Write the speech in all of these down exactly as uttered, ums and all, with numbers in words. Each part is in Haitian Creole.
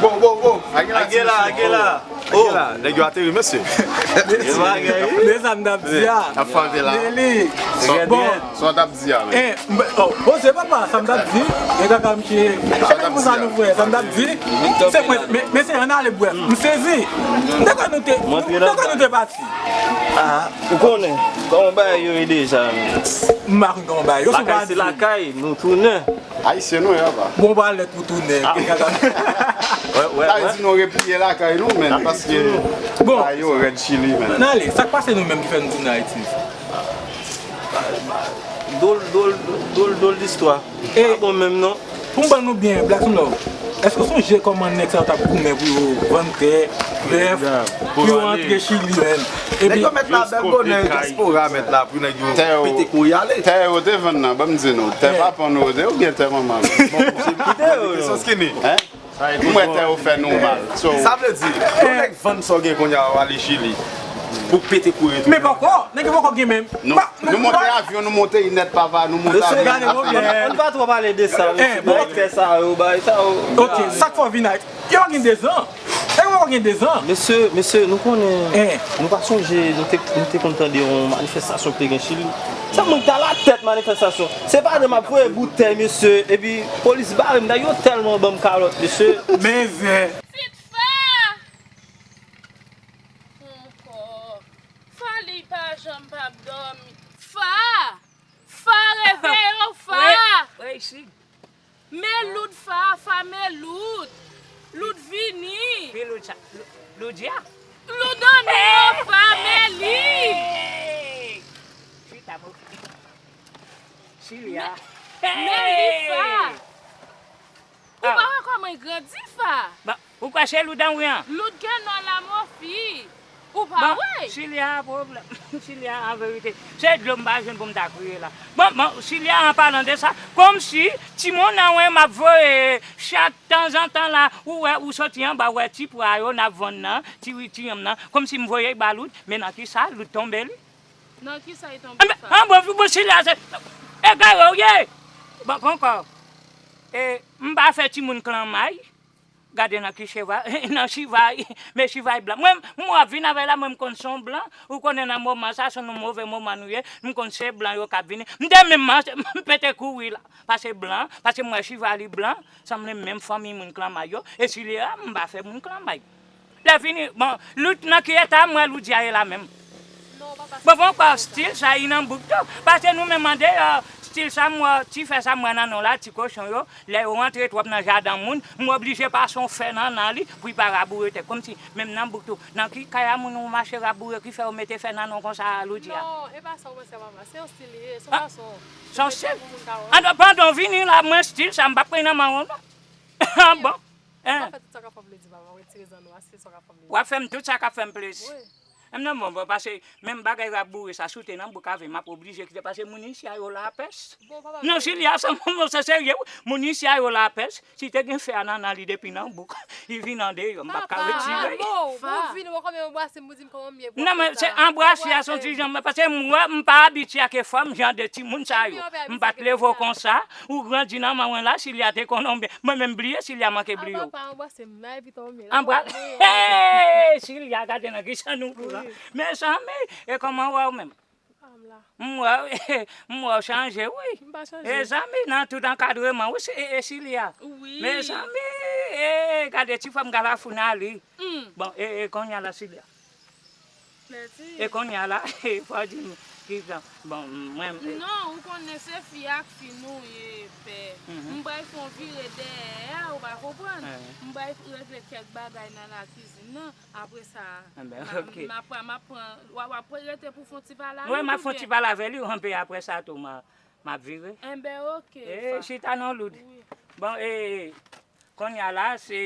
Bon, bon, bon. Agi la, agi la. Oh, nèg yo ateri, mesye. Yo bagay, wi. Men sa m t ap di a. Ap frape la. Bon, sa w t ap di a, men. Eh, m- oh, bon, se papa, sa m t ap di. E kaka, misye. Sa w t ap di a. Sa nou fè, sa m t ap di. Se mwen, men, men se ann ale bwè. M sezi. M te kwè nou te, m te kwè nou te pati. Ah, ou konnen kòman bagay yo ye deja. M pa konn kòman bagay yo. Lakay se lakay, nou tounen. Ayisyen nou ye, apa. Bon, ba lèt pou tounen. Wè, wè, sa vle di nou repliye lakay nou, men, paske bagay yo rèd Chili, men. N ale, sa k pase nou menm ki fè nou tounen Ayiti? Dol, dol, dol, dol distwa. E pa bon menm non. Pou m ban nou byen, Black Love, èske w sonje kòman nèg sa yo t ap goumen pou yo vann tè, bèf, pou yo antre Chili, menm? Nèg yo mèt la bèl bonè, dyaspora mèt la pou nèg yo pete kou y ale. Tè yo te vann nan, ban m di nou, tè papa nou yo te oubyen tè manman nou? Bon, se kite yo, kesyon skinny. Hein? M wè tè yo fè nou mal. So, sa vle di, yon nèg vann sa w gen kounye a, w ale Chili pou pete kou retounen. Men poko, nèg yo poko gen menm. Nou, nou monte avyon, nou monte inèt papa, nou monte avyon. Mesye, gade, ann pa twò pale de sa, mesye, bagay tè sa yo, bagay sa yo. Ok, sa k fè w vin Ayiti? Yo pa gen dezan. Nèg yo pa gen dezan. Mesye, mesye, nou konnen, nou pa sonje, nou te, nou te konn tande yon manifestasyon ki te gen Chili. Se mwen ki t alatèt manifestasyon. Se pa de m ap voye boutèy, mesye, epi polis bare m, nèg yo tèlman ban m kalòt, mesye. Men zen. Fit Fa! Ankò. Fa li pa janm p ap dòmi. Fa! Fa, reveye w, Fa! Wi, wi, si. Men Loud, Fa, Fa men Loud. Loud vini. Ki Loud sa? Lou-, Loudia? Loud annik yo, Fa men li. Hey! Chita, mo. Chili a. Men, men li, Fa. Ou pa wè kòman l grandi, Fa? Bon, ou kwè se Loud an wi an? Loud gen non la, mon fi. Ou pa wè? Chili a pwoblèm. Chili a, an verite. Se dlo m pa jwenn pou m ta kriye la. Bon, bon, Chili a, an palan de sa, kòmsi timoun nan wè m ap voye chak tanzantan la, ou wè, ou soti anba, ou wè ti pwa yo n ap vann nan, ti wi, ti yanm nan, kòmsi m voye ba Loud, men nan kisa Loud tonbe li? Nan kisa li tonbe, Fa? An bon, bon, Chili a, se egare w ye. Bon, ankò. E, m pa fè timoun klanmay. Gade nan ki cheva, nan chivay, men chivay blan. Mwen, m wè w ap vin avè l la, mwen m konn se yon blan. Ou konnen nan moman sa, se yon move moman nou ye. M konn se blan yo k ap vini. M te menm, m pete kouri la. Pase blan, pase m wè chivay li blan, sanble menm fanmi moun klanmay yo. E si li a, m pa fè moun klanmay. Lè fini, bon, Loud nan ki eta, m wè Loudia ye la menm. Bon, bon, kwa, stil sa, li nan bouk tou. Pase nou menm andeyò, stil sa, m wè, ti fè sa, m wè nan non la, ti kochon yo. Lè yo rantre twòp nan jaden moun, m oblije pase yon fè nan nan li pou li pa raboure tèt. Kòmsi, menm nan bouk tou. Nan ki kay a moun ou mache raboure ki fè yo mete fè nan non konsa, Loudia? Non, e pa sa w panse a papa. Se yon stil li ye, se yon fason. Se yon stil? Pandan w vini la, mwen stil sa, m p ap pran nan men w non. Ah bon? Hein? M pa fè tout sa k ap fè m plezi, papa. Retire zanno a, se sa k ap fè m plezi. W ap fè m tout sa k ap fè m plezi. Wi. M nan bon, bon, pase menm bagay raboure sa, si w te nan bouk avè m, m ap oblije kite, pase moun isi a yo lapès. Bon, papa, non, Chili a, se, se serye, wi. Moun isi a yo lapès. Si te gen fè a nan nan li depi nan bouk, li vin andeyò, m p ap ka retire. Papa, bon, bon, vini, w konbyen anbrase m, ou di m kòman m ye, non, men se anbrase a, se yon ti jan, pase m wè, m pa abitye ak fòm jan de timoun sa yo. M pa t leve w konsa. Ou grandi nan men mwen la, Chili a te konnen w byen. Mwen menm bliye, Chili a manke bliye w. Anba pa anbrase m, nan evite w men. Anbra-, hey, Chili a, gade nan kisa nou pran. Mezanmi, e kòman w wè w menm? M wè w, m wè w chanje, wi. M pa chanje. Mezanmi, nan tout ankadreman, wi, e, e Chili a. Wi. Mezanmi, e, gade ti frè m Galafouna li. Bon, e, e kounye a la, Chili a. E kounye a la, fò w di m kijan. Bon, mwen. Non, ou konnen se fi ak fi nou ye, pè. M bay fè yon vire dèyè a, ou pa konprann. M bay regle kèk bagay nan lakizin nan. Apre sa, m ap, m ap pran, w ap, w ap rete pou fè yon ti pale avè l oubyen? Wi, m ap fè yon ti pale avè li, anpe apre sa tou, m a, m ap vire. Enben, oke. E, chita non, Loud. Bon, e, kounye a la, se,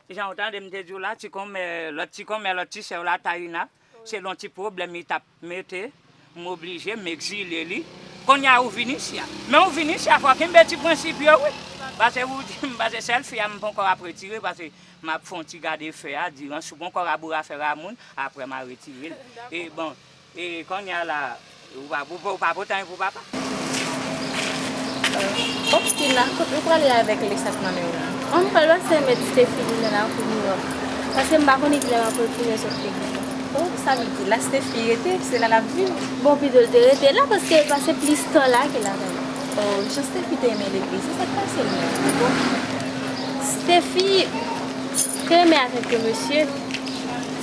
jan w tande m te di w la, ti kòmè, lòt ti kòmè, lòt ti sè w la, Taina, selon ti pwoblèm li t ap mete, m oblije, m egzile li. Kounye a ou vin isi a. Men ou vin isi a, fò w kenbe ti prensip yo, wi. Pase ou di m, pase sèl fi a m poko ap retire, pase m ap fè yon ti gade fè a, diran si w poko raboure afè a moun, apre m a retire l. E bon, e kounye a la, ou pa, ou pa, ou pa pote anyen pou papa? Obstina, kote ou prale avèk lès ak nan men w la? An, m pral pase met Steffi nan lakou nou an. Paske m pa konnen kilè m ap retounen sot legliz la. Oh, sa vle di la Steffi rete, se la l ap viv? Bon, pito l te rete la, paske l pase plis tan la ke lakay li. Oh, jan Steffi te renmen legliz, se sa k pase l menm? Steffi te renmen avèk yon mesye.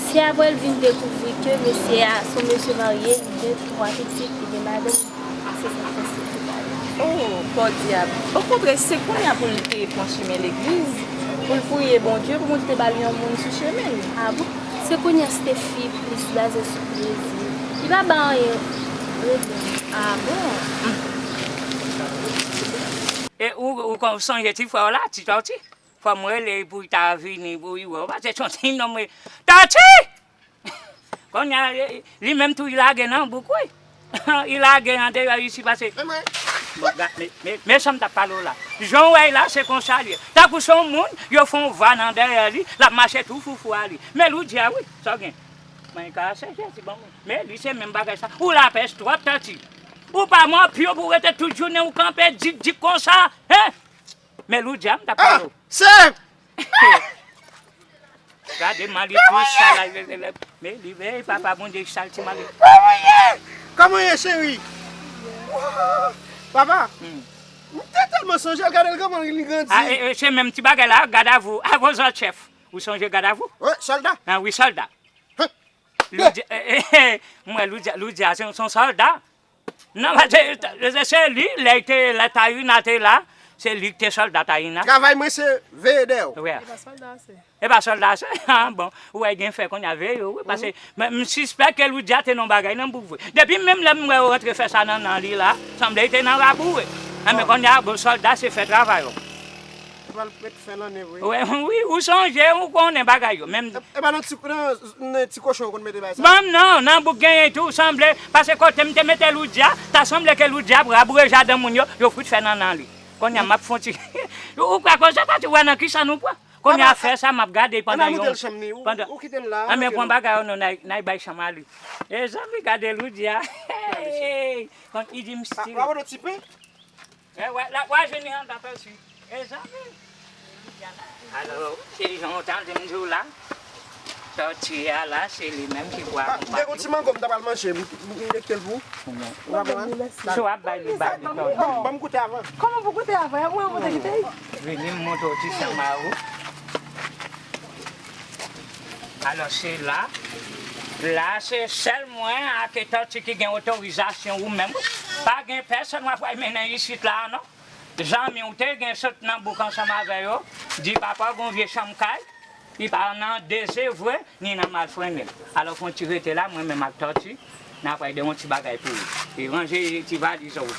Se apre l vin dekouvri ke mesye a se yon mesye marye, li gen twa pitit, li gen madanm. Se sa k fè Steffi pale. Oh, podyab. Okontrè, se kounye a pou l te pran chemen legliz, pou l priye Bondye, pou Bondye te ba l yon moun sou chemen l. Ah bon? Se kounye a Steffi plis baze sou plezi. Li pa ba anyen regle. Ah bon? E ou, ou konn sonje ti frè w la, ti Tòti? Fò m rele pou l ta vini pou li wè w. Pase son ti nonm wi. Tòti! Kounye a, li menm tou, li lage nan bouk, wi. Li lage andeyò isi, pase. Bon, ga-, men, men, men sa m t ap pale w la. Jan w wè l la, se konsa l ye. Tankou se yon moun, yo fè yon vwa nan dèyè li, l ap mache tou foufou a li. Men Loudia, wi, sa w gen? Mwen ka se Jezi ban mwen. Men li se menm bagay sa. Ou lapès twòp, Tòti. Ou pa mò pye w pou w rete tout jounen ou kanpe dik dik konsa, en? Men Loudia, m t ap pale w. Ah, se Gade Mali tou sal la, men li veye papa Bondye sal ti Mali. Kòman w ye, cheri? Papa, m te tèlman sonje l, gade l kòman li grandi. Ah, e, e, se menm ti bagay la, gadavou, avozòt chèf. Ou sonje gadavou? Wi, sòlda. Ah, wi, sòlda. Loudia, m wè Loudia, Loudia se yon sòlda. Non, pa te, se, se li, lè te, lè Tayina te la, se li ki te sòlda Tayina. Travay mwen se veye dèyè w. Wi. E pa sòlda se. E pa sòlda se. Ah, bon, ou wè gen fè kounye a veye w, wi, paske m, m sispèk ke Loudia te nan bagay nan bouk vre. Depi menm lè m wè yo rantre fè sa nan nan li la, sanble li te nan rabou, wi. Ah, men kounye a, bon, sòlda se fè travay w. Pral met fen nan nèv, wi. Wi, wi, ou sonje, ou konnen bagay yo. Menm e, e pa nan ti, nan, nan ti kochon yo konn mete bagay sa? Bon, non, nan bouk genyen tou, sanble, pase kote m te mete Loudia, ta sanble ke Loudia ap raboure jaden moun yo, yo fout fè nan nan li. Kounye a, m ap fè yon ti, ou kwè konsa, ta ti wè nan kisa nou pran? Kounye a, fè sa, m ap gade pandan yon, pandan, ou kite l la, anben pran bagay yo non, n ay, n ay bay chanm a li. E zanmi, gade Loudia. Hey, kont li di m stil. Wa bodo ti pen? E, wè, la, w a jwenn li anndan pèsi. E zanmi. Alò, se jan w tande m di w la, Tòti a la, se li menm ki pou akonpanye w. M te gon ti mango m ta pral manje, m, m, m mete l pou ou. Ou pa pran? Si w ap bay li, bay li, Tòti. Ban m, ban m goute avan. Kòman pou goute avan? Mwen, mwen te kite. Vini, m montre w ti chanm a ou. Alò, se la. La, se sèl mwen ak Tòti ki gen otorizasyon ou menm. Pa gen pèsonn w ap pral mennen isit la, non. Zanmi w te gen sot nan bouk ansanm avè yo, di papa w gon vye chanm kay, li pa nan dezevwe, ni nan malfrennen. Alò, fon ti rete la, mwen menm ak Tòti, n a pral de yon ti bagay pou ou. E ranje ti valiz ou.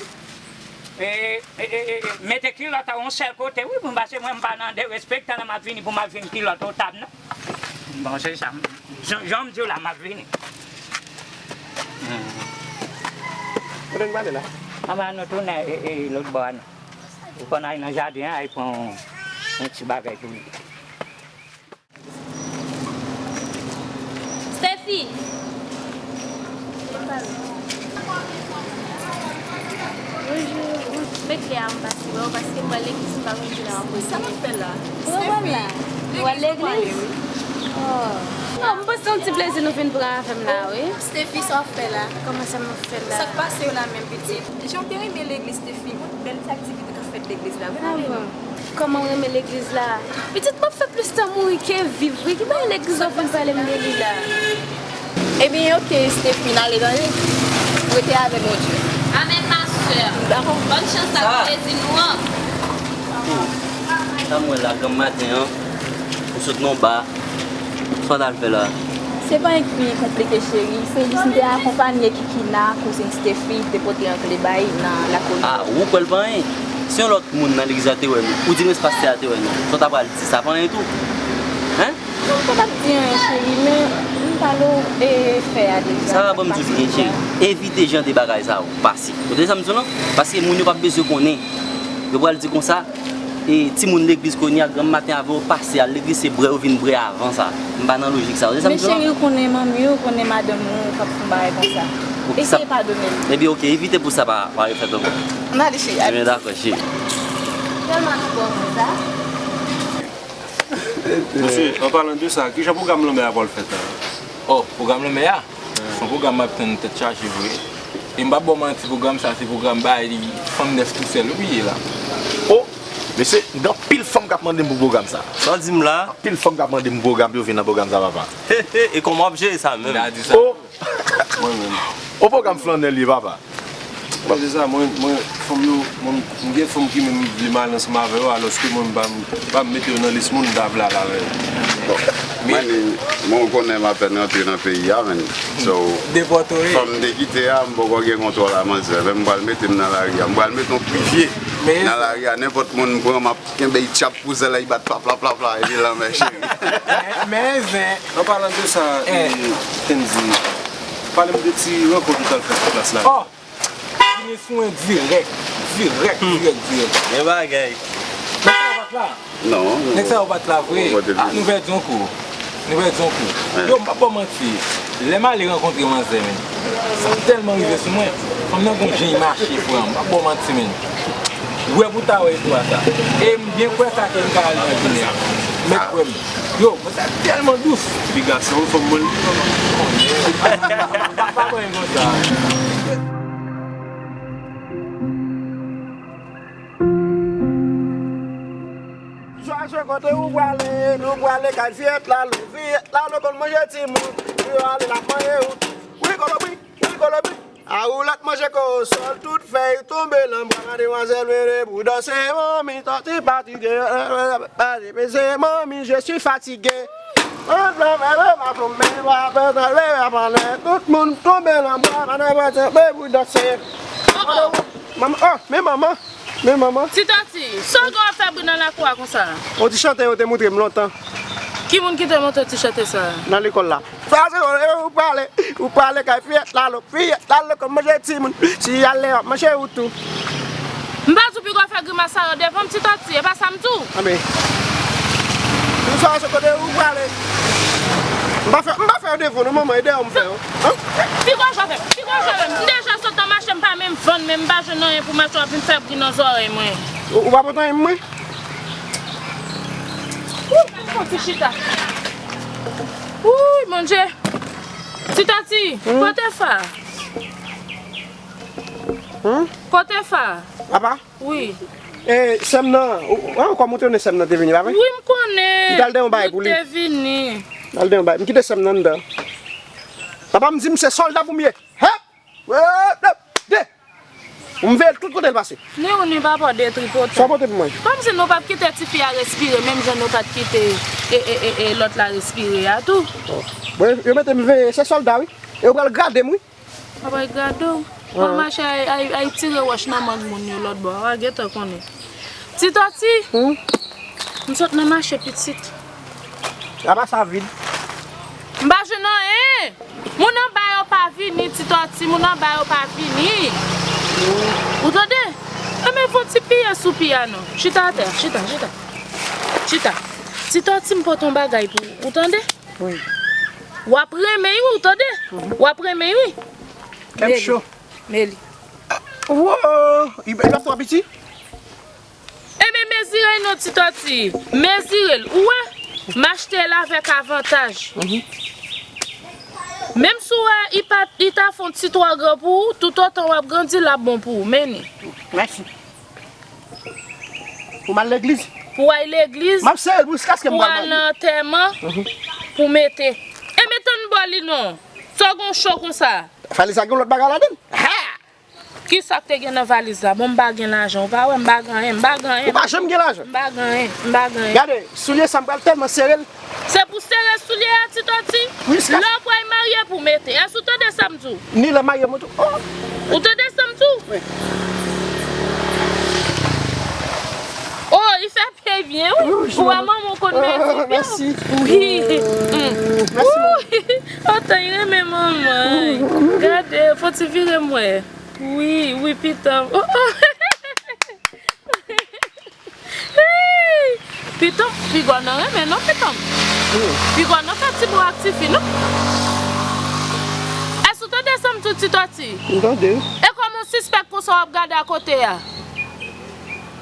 E, e, e, e, e, mete kilòt ou yon sèl kote, wi, pou m pase mwen m pa nan derespektan lè m ap vini pou m ap vin kilòt ou tab, non. Bon, se sa. Jan, jan m di w la, m ap vini. Hmm. Kote n prale la? Anba nou tounen, e, e, lòt bò a, non. Ou konn al nan jaden an, al pran yon, yon ti bagay pou li. Steffi! Bonjou. Men klè a m pase wè w, paske m pral legliz, m pa konn kilè w ap rete. Sa w ap fè la? Ou wè m la? Ou al legliz? Oh. Non, m panse se yon ti plezi nou vin pran avè m la, wi. Steffi, sa w ap fè la? Kòman sa m ap fè la? Sa k pase w la menm, pitit? Jan w te renmen legliz, Steffi, gon bèl ti aktivite k ap fèt legliz la, wi, n ale non. Kòman w renmen legliz la? Pitit, m ap fè plis tan mouri ke viv, wi. Ki bagay legliz w ap vin pale m de li la? Ebyen, oke, Steffi, n ale, tande. Rete avè Bondye. Amèn, ma sè. Dakò. Bòn chans ak plezi nou an. Sa m wè la, granm maten an, ou sot nan ba. Sa w t al fè la? Se pa anyen ki konplike, cheri. Se jis m te akonpanye Kikina, kouzin Steffi, te pote yon kle bay nan lakou li. Ah, ou kwè l pa anyen? Si yon lòt moun nan legliz la te wè nou, ou di nou se pastè a te wè nou, sa w ta pral di, sa pa anyen tou? Hein? Non, m pa t ap di anyen, cheri, men m pale w, e, fè a deja. Sa va ban m di w byen, cheri. Evite jan de bagay sa yo pase. Ou tande sa m di w lan? Paske moun yo p ap bezwen konnen. Yo pral di konsa, e, timoun legliz kounye a, granm maten avè yo pase al legliz, se bwè yo vin bwè avan sa. M pa nan lojik sa. Ou tande sa m di w lan? Men cheri, ou konnen manmi w, ou konnen madanm ou, ou p ap fè yon bagay konsa. Eseye padone l. Ebyen, oke, evite pou sa pa, pa refèt ankò. N ale, cheri. Ebyen, dakò, cheri. Tèlman nou bon konsa. Mesye, an palan de sa, kijan pwogram lanmè a pral fèt la? Oh, pwogram lanmè a? Se yon pwogram m ap tann tèt chaje vre. E m p ap ba w manti, pwogram sa se pwogram bay fanm nèf tousèl wi li ye la. Oh, mesye, m gen anpil fanm k ap mande m pou pwogram sa. Sa w di m la? Anpil fanm k ap mande m pou pwogram pou yo vin nan pwogram sa, papa. He, he, e kòman w ap jere sa menm? M ta di sa. Oh, mwen menm. Oh, pwogram flannè li ye, papa. Mwen se sa, mwen, mwen, fanm yo, mwen, m gen fanm ki menm vle m ale ansanm avè yo, alòske mwen m pa, m pa m mete yo nan lis moun m ta vle ale avè yo. Mwen, mwen ou konnen m apèn rantre nan peyi a, man. So, Depòte w ye. Fanm m te kite a, m poko gen kontwòl a manzè. Men m pral mete m nan lari a. M pral mete yon privye nan lari a. Nenpòt moun m pran, m ap kenbe y tchap pou zèl la, y bat pla pla pla pla, epi lanmè, cheri. Men zen. An palan de sa, Kendy, pale m de ti rankont ou t al fè sou plas la. Oh! Vini sou mwen dirèk, dirèk, dirèk, dirèk. Gen bagay. Nèg sa yo pa t la. Non, non. Nèg sa yo pa t la vre. Kote l vini? Nou pèdi yon kou. Nou pèdi yon kou. Yo, m p ap ba w manti. Lè m ale rankontre manzè, men, sa tèlman rive sou mwen. Fanm nan gon jan l mache, frè m. M p ap ba w manti, men. Wè pou ta wè istwa sa. E m byen kwè sa ke m ka al nan jounen an. Mèt kwè m. Yo, mwen sa tèlman dous. Piga se yon fanm mwen. Pa, pa, pa mwen konsa. Swazo kote ou prale, nou prale kay Fiyèt Lalo, Fiyèt Lalo konn manje timoun, pou yo ale l ap manje ou. Wi kolobi, wi kolobi. A ou l ap manje kòsòl, tout fèy tonbe nan bwa mademwazèl, mele pou danse, manmi, tòti fatige, pase pese, manmi, je suis fatigué. Tout moun tonbe nan bwa mademwazèl, mele pou danse. Manman, oh, men manman. Men manman. Ti Tòti, sa w gen w ap fè bri nan lakou a konsa? On ti chante yo te montre m lontan. Ki moun ki te montre w ti chante sa a? Nan lekòl la. Sa se ou prale, ou prale kay Fiyèt Lalo, Fiyèt Lalo konn manje timoun, si y ale w ap manje ou tou. M pa di w piga w fè grimas sa yo devan m Ti Tòti, e pa sa m di w. Anben. Sa se kote ou prale. M pa fè, m pa fè yo devan w non manman, e dèyè w m fè yo. Hein? Piga w jwe avè m, piga w jwe avè m. M deja sot nan mache, m pa menm vann, men m pa jwenn anyen pou m achte, w ap vin fè bri nan zòrèy mwen. Ou, ou pa pote anyen pou mwen? Wouy, fè m fon ti chita. Wouy, Bondye. Ti Tòti, kote Fa? Kote Fa? Apa? Wi. E, sè m nan, ou, ou, ankò m ou te konnen sè m nan te vini, pa vre? Wi, m konnen. M t al dèyè yon bagay pou li. Li te vini. M t al dèyè yon bagay. M kite sè m nan anndan. Papa m di m se sòlda pou m ye. Hèp! Hèp! De! M veye l tout kote l pase. Ni ou ni papa w detripotan. Sa w pote pou mwen? Kòmsi nou p ap kite tifi a respire, menm jan nou pa t kite e, e, e, e, lòt la respire a tou. Bon, yo mete m veye, se sòlda wi. E yo pral grade m wi. Papa, gade w. W ap mache ay, ay, ay tire wòch nan mang moun yo lòt bò a. W a gentan konnen. Ti Tòti, m sot nan mache pitit. Apa sa vid? M pa jwenn anyen. Moun anba yo pa vini, Ti Tòti, moun anba yo pa vini. Ou tande? Enben fon ti piye sou pye a non. Chita atè a, chita, chita. Chita. Ti Tòti, m pote yon bagay pou ou. Ou tande? Wi. W ap renmen wi, ou tande? W ap renmen wi. Kè m cho. Meli. Wo! Li, li pa twò piti? Enben mezire l non Ti Tòti. Mezire l. Ou wè? M achte l avèk avantaj. Menm si w wè li pa, li ta fè yon ti twò gran pou ou, toutotan w ap grandi, l ap bon pou ou. Men li. Mèsi. Pou m al legliz? Pou w al legliz, m ap sere l jiskaske m pou w al nan antèman, pou w mete. Enben tann bò li non. Sa w gen w cho konsa? Valiz la gen lòt bagay ladan l. Ha! Kisa k te gen nan valiz la? Bon, m pa gen lajan. Ou pa wè m pa gen anyen, m pa gen anyen. Ou pa janm gen lajan. M pa gen anyen, m pa gen anyen. Gade, soulye sa m pral tèlman sere l. Se pou sere soulye a, Ti Tòti? Lè w pral marye pou w mete. Èske ou tande sa m di w? Ni lè marye mwen tou. Oh! Ou tande sa m di w? Wi. Oh, li fè pye byen, wi. Wi, wi. Ou wè manman w konn mèsi pye w. Mèsi. Wi. Mèsi. Wi. Antan li renmen manman. Gade, fò ti vire m wè. Wi, wi, pitan m. Oh, oh. Hey! Piton, piga w nan renmen non, piton. Piga w nan fè ti bwa ak tifi non. Èske w tande sa m Tout Ti Tòti. M tande. E kòman w sispèk konsa w ap gade akote a?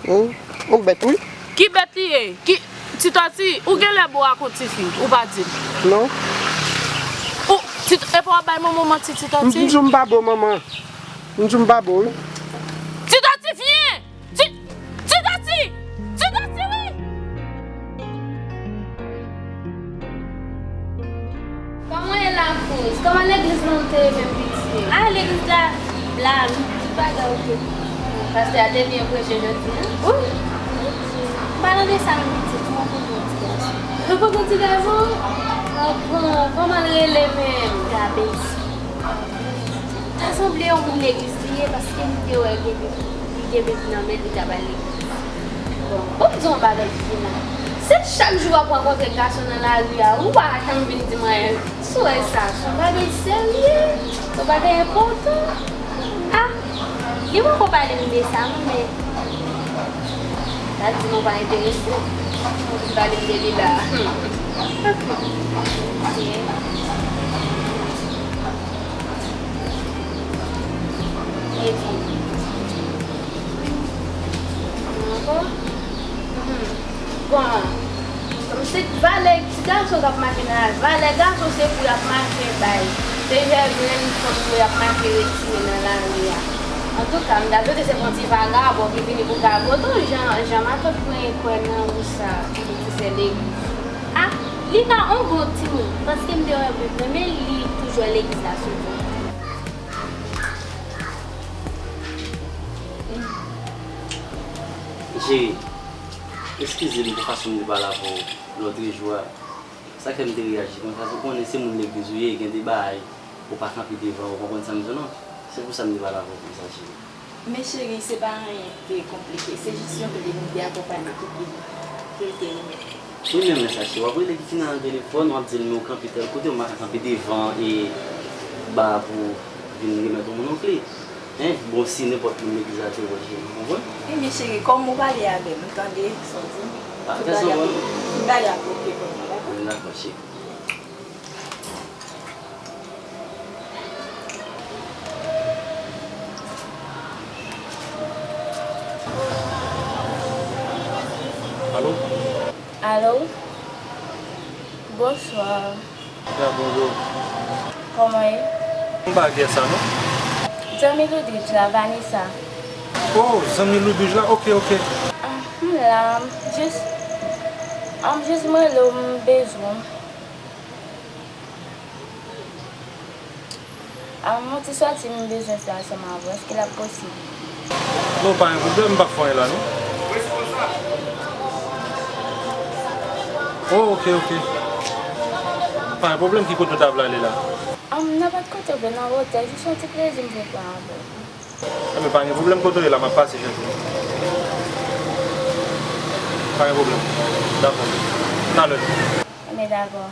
Hum, yon bèt, wi. Ki bèt li ye? Ki, Ti Tòti, ou genlè bo ak yon tifi, ou pa di m. Non. Ou, Ti, epa w ap bay manman w manti, Ti Tòti? M di w m pa bo, manman. M di w m pa bo, wi. Ti Tòti, vyen! Ti, Ti Tòti! Ti Tòti, wi! Kòman ye la, Kouz? Kòman legliz lan te menm, pitit? Ah, legliz la, la, tout bagay oke. Pastè a te byen preche jodi a. Wi. M pa tande sa menm, pitit. Mwen kontan ti gason. Ou kontan ti gason? Ah bon, kòman l rele menm? Gabes. Ta sanble yon moun legliz li ye, paske m te wè l genbe, li genbe nan men l, li t ap al legliz. Bon, ban m di w yon bagay, Fina. Se chak jou w ap rankontre gason nan lari a, ou pa janm vin di m anyen. Si w wè sa, se yon bagay serye. Yon bagay enpòtan. Ah, li poko pale m de sa, non, men sa di m ou pa enterese. Li pale m de li la. Ok. Ok. Epi, ankò? Hmm. Bon, kòm se valè ti gason k ap mache nan lari, valè gason se pou y ap mache bay. Se jèvlen fanm yo y ap mache retire nan lari a. Antouka, m ta swete se pa yon ti vagabon ki vini pou gagote w, jan, jan matant mwen kwè nan ou sa, ki di se legliz. Ah, li ka yon bon timoun, paske m te wè bout nan men l, li toujou wè legliz la souvan. Cheri, eskize m pou fason m te pale avè w lòtrejou a. Sa k fè m te reyaji konsa, se ou konnen se moun legliz ou ye, gen de bagay ou pa kanpe devan, ou konprann sa m di w lan? Se pou sa m te pale avè w konsa, cheri. Men cheri, se pa anyen ki te konplike, se jis yon plen de akonpayman ki te, ki te remèt. Wi, men men sa, cheri, w ap rele Kitina nan telefòn, w ap di l men ou kanpe tèl kote, ou pa ka kanpe devan e ba pou vin remèt yon moun yon kle. Hein, bon, si nenpòt moun legliz la te wè, cheri, ou konprann? Ebyen, cheri, kòm ou pale avè m, ou tande sa w di m? Ah, tout bagay ap, tout bagay ap oke pou nou, dakò? Dakò, cheri. Alo? Alo? Bonswa. Ya, bonjou. Kòman ye? M pa gen sa, non. Zanmi Ludwig la, Vanessa. Oh, zanmi Ludwig la? Ok, ok. Ah, m la, m jis, ah, m jis m rele w, m bezwen w. Ah, m yon ti sòti m bezwen fè ansanm avè w. Èske l ap posib? Non, pa gen pwoblèm, m p ap fè anyen la, non. Oh, ok, ok. Pa gen pwoblèm, ki kote w ta vle ale la? Ah, m nenpòt kote w vle, nan otèl, jis yon ti plezi m vle pran avè w. Enben, pa gen pwoblèm, kote w ye la, m ap pase chèche w. Pa gen pwoblèm. Dakò. Talè. Enben, dakò.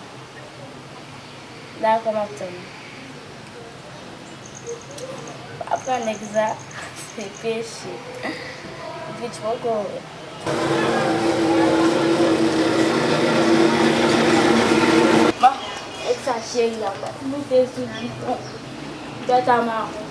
Dakò, m ap tann ou. Pa pran nèg sa, se peche. Bitch poko wè. Bon, nèg sa cheri a, m ap moute sou li. Tèt a mawon.